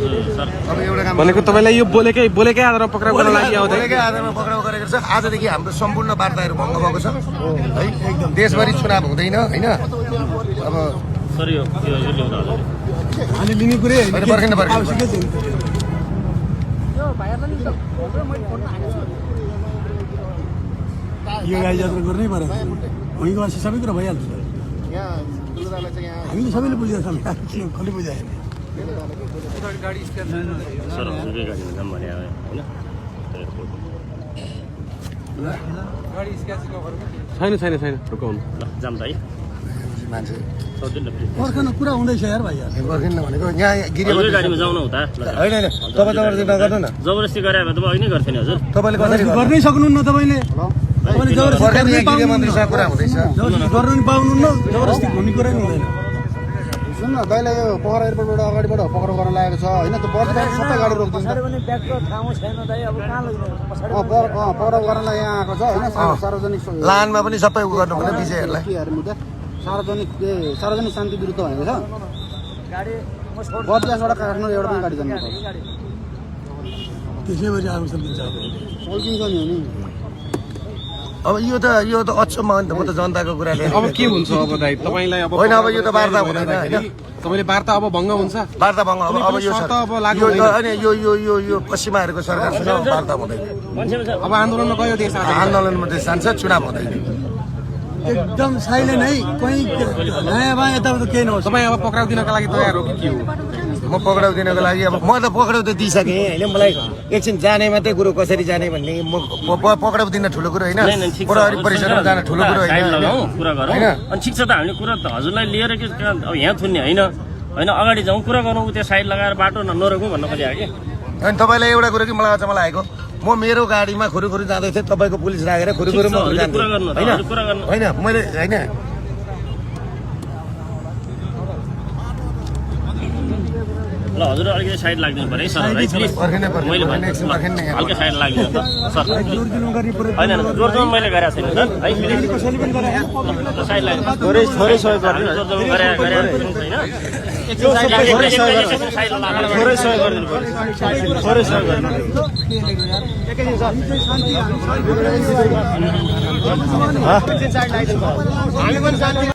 अब एउटा काम भनेको तपाईँलाई यो बोलेकै आधारमा पक्राउ गर्न लागि आउँदै बोलेकै आधारमा पक्राउ गरेको छ। आजदेखि हाम्रो सम्पूर्ण वार्ताहरू भङ्ग भएको छ है। देशभरि चुनाव हुँदैन होइन। अब सर यो अनि लिने कुरै होइन, पर्खिनु पर्खिनु यो गाई जात्रा गर्नै पर्यो। वहीँको मान्छे सबै कुरा भइहाल्छ। हामीले सबैले बुझेको छौँ, कसले बुझाएन। सर हजुरकै गाडीमा जाऊँ भने होइन छैन रुकाउनु ल जाऊँ त है मान्छे सक्दैन प्लिज पर्खन कुरा हुँदैछ यार भाइ यार। पर्खिनु भनेको यहाँ हजुरकै गाडीमा जाउँ न उता होइन तपाईँ जबरजस्ती नगर्नु न। जबरजस्ती गरे भए त म अहिले नै गर्थेँ नि हजुर तपाईँले कसरी गर्नै सक्नुहुन्न तपाईँले। तपाईँले जबरजस्ती पर्खिनु, गर्नै यहाँ गृहमन्त्रीसँग कुरा हुँदैछ। जबरजस्ती गर्न नि पाउनुहुन्न। जबरजस्ती हुने कुरै हुँदैन। सुन न दाइले यो पोखरा एयरपोर्टबाट अगाडिबाट पक्राउ गर्न लागेको छ होइन। त्यो बर्दिन सबै गाडी रोक्दिन्छ। पक्राउ गर्नलाई यहाँ आएको छ होइन। सार्वजनिक लानमा पनि सबै उ गर्नु पर्ने विषयहरूलाई। सार्वजनिक शान्ति विरुद्ध भनेको छ। बर्दियासबाट काठमाडौँ एउटा पनि गाडी जानु त्यसैपछि आगो सल्किन्छ। सल्किन्छ नि हो नि। अब यो त अचम्म हो नि त। म त जनताको कुराले अब के हुन्छ अब दाइ तपाईँलाई अब होइन, अब यो त वार्ता हुँदैन होइन। तपाईँले वार्ता अब भङ्ग हुन्छ। वार्ता भङ्ग अब यो शर्त अब लागु यो होइन यो पश्चिमाहरूको सरकारसँग वार्ता हुँदैन। अब आन्दोलनमा गयो देश आज आन्दोलनमा देश जान्छ, चुनाव हुँदैन। एकदम साइलेन्ट है। कहीँ नयाँ बायाँ यताउता केही नहोस्। तपाईँ अब पक्राउ दिनका लागि तयार हो कि के हो? म पक्राउ दिनको लागि अब म त पक्राउ त दिइसकेँ होइन। मलाई एकछिन जाने मात्रै कुरो कसरी जाने भन्ने म पक्राउ दिन ठुलो कुरो होइन। प्रहरी परिसरमा जान ठुलो कुरो टाइम होइन लगाउँ कुरा गरौँ होइन। अनि ठिक छ त हामीले कुरा त हजुरलाई लिएर कि अब यहाँ थुन्ने होइन अगाडि जाउँ कुरा गरौँ। त्यो साइड लगाएर बाटो नरोकौँ भन्न खोजेको कि अनि तपाईँलाई एउटा कुरो कि मलाई अचम्म लागेको, म मेरो गाडीमा खुरुखुरु जाँदै थिएँ, तपाईँको पुलिस राखेर खुरुखुरु म कुरा गर्नु होइन कुरा गर्नु होइन मैले होइन। ल हजुर अलिकति साइड लाग्दिनु पऱ्यो है सर है प्लिज पर्खिनु पर्यो, मैले भने एकछिन पर्खिनु नि। हल्का साइड लाग्दिनु त सर जोरजुलुम गर्ने पुरै होइन जोरजोर मैले गरेको छैन सर है कसैले पनि गरे। साइड लाग्नु थोरै सहयोग गर्नु जोरजोर गरेर छैन थोरै सहयोग गरिदिनु पर्यो। थोरै सहयोग गर्नु हामी पनि शान्ति